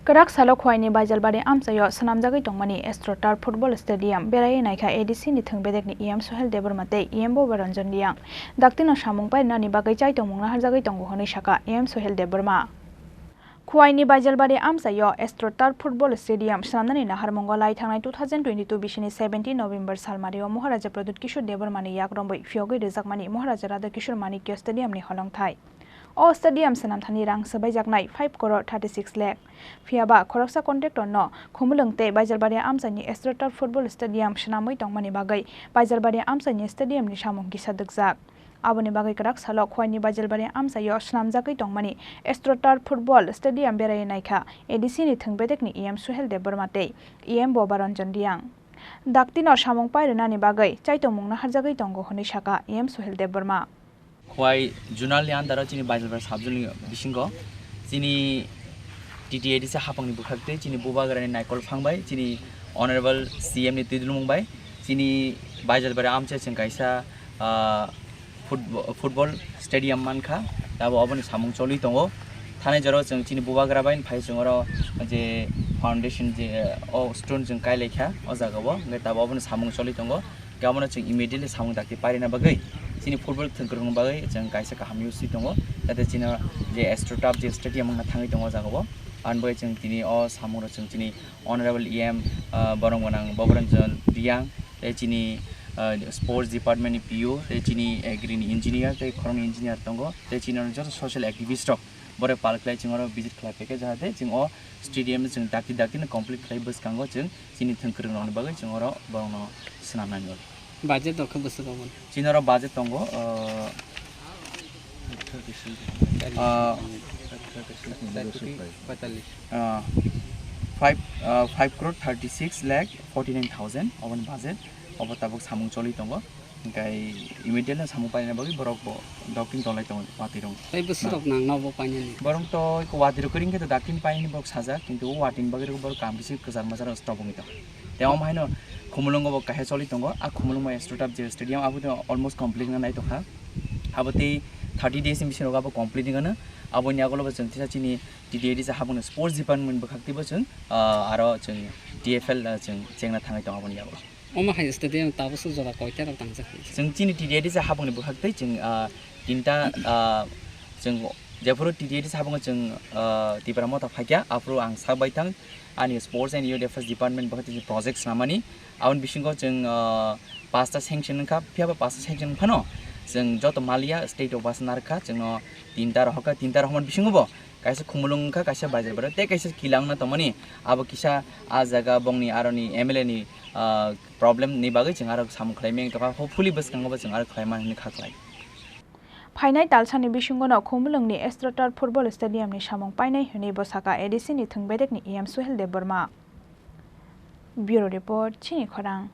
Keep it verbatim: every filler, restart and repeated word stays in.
Kwrak salo Khwaini Baijalbari amchaio swnamjagwi tongmani AstroTurf Football Stadium beraiwi naikha A D C ni thwng bedekni E M Sohel Debbarma tei E M Boba Ranjan Riyang. Daktino samung painani bagwi chaitongmung naharjagwi tongo hwnwi sakha E M Sohel Debbarma. Khwaini Baijalbari amchaio AstroTurf Football Stadium swnamnani naharmungo lai thangnai two thousand twenty-two bisini seventeen November salmario Maharaja Pradyut Kishore Debbarmani yak romwi phiyogwi rwjakmani Maharaja Radha Kishore Manikya Stadium ni holongthai. O stadium swnamthani rang swbaijaknai five crore thirty-six lakh. Phiyaba khoroksa contractor no Khumulwng tei Baijalbari amchaini AstroTurf Football Stadium swnamwi tongmani bagwi Baijalbari amchaini stadium ni samung kisa dwkjak. Aboni bagwi kwrak salo Khwaini Baijalbari amchaio swnamjagwi tongmani AstroTurf Football Stadium beraiwi naikha A D C ni thwng bedekni E M Suhel Debbarma tei E M Boba Ranjan Riyang. Daktino samung pairwnani bagwi chaitongmung naharjagwi tongo hwnwi sakha E M Suhel Debbarma. Khwai Zonal ni under o chini Baijalbari sub zone ni bisingo chini T T A D C hapang ni bwkhak tei chini bubagra ni naikol phang bai chini Honorable C M ni twi dulmung bai chini Baijalbari amchai chwng kaisa, ah, football, football stadium mankha, tabo oboni samung choli tongo. Thanai jora o chwng chini bubagra bai phai chwng oro je foundation je, o stone chwng kai laikha o jaga o, hwnkhe tabo oboni samung choli tongo. Hwnkhe obono chwng immediately samung dakti pairina bagwi chini football thwngkwrwng bagwi chwng kaisa kaham use tongo, jate chini je AstroTurf je stadium wngna thangwi tongo o jaga o. Aboni bagwi chwng tini o samung rok chwng chini Honorable E M, ah, borok gwnang Bobaranjan Riyang, tei chini, ah, sports department ni P O, tei chini agri ni engineer, tei khoroknwi engineer tongo, tei chini joto social activist rok borok pal khlai chwng oro visit khlai phaikha, jahate chwng o stadium chwng dakti dakti no complete khlai bwskango chwng chini thwngkwrwng rokni bagwi chwng oro borokno swnamnani bagwi. Budget rok khe bwswk obo? Chini oro budget tongo, ah, ah, ah, five, ah, five crore thirty six lakh forty nine thousand oboni budget, obo tabuk samung choli tongo. Hwnkhe immediately samung paina bagwi borok bo docking tolai tongo watwi rok. Tei bwswk rok nang no bo painani? Borok to watwi rok kring khe to docking painani borok sajak, kintu o watwi ni bagwi borok kam bisi kwchar machar stop wngwi tongo. Tei omo haino Khumulwngo bo kaisa choli tongo, a Khumulwngo AstroTurf je stadium abo to almost complete wngna nai tongkha. Abo tei thirty days ni bisingo abo complete wngano. Aboni yagulo bo chwng tisa chini T T A D C hapungni sports department bwkhak twibo chwng, ah, aro chwng T F L, ah, chwng chengna thangwi tongo aboni yagulo. Omo hai stadium tabukhe jora koita rok tangjak? Chwng chini T T A D C hapungni bwkhak twi chwng, ah, tinta, ah, chwng jephuru T T A D C hapungo chwng, ah, Tipra Motha phaikha, aphuru ang sak bai thang ani Sports and Youth Affairs Department bwkhak twi chwng project swnamani. Aboni bisingo chwng, ah, pasta sanction wngkha, phiyaba pasta sanction wngphano chwng joto maliya state o bus narwkha, chwngno tinta rohorkha, tinta rohormani bisingo bo kaisa Khumulwng wngkha, kaisa Baijalbari, tei kaisa Kila wngna tongmani. Abo kisa a jaga bongni aroni M L A ni, ah, problem ni bagwi chwng aro samung khlai meng tongkha, hopefully bwskango bo chwng aro khlai mani hwnwi kha khlai. Phainai talsani bisingono Khumulwngni AstroTurf Football Stadium ni samung painai hwnwi bo sakha A D C ni thwng bedekni E M Suhel Debbarma. Bureau Report, Chini Khorang.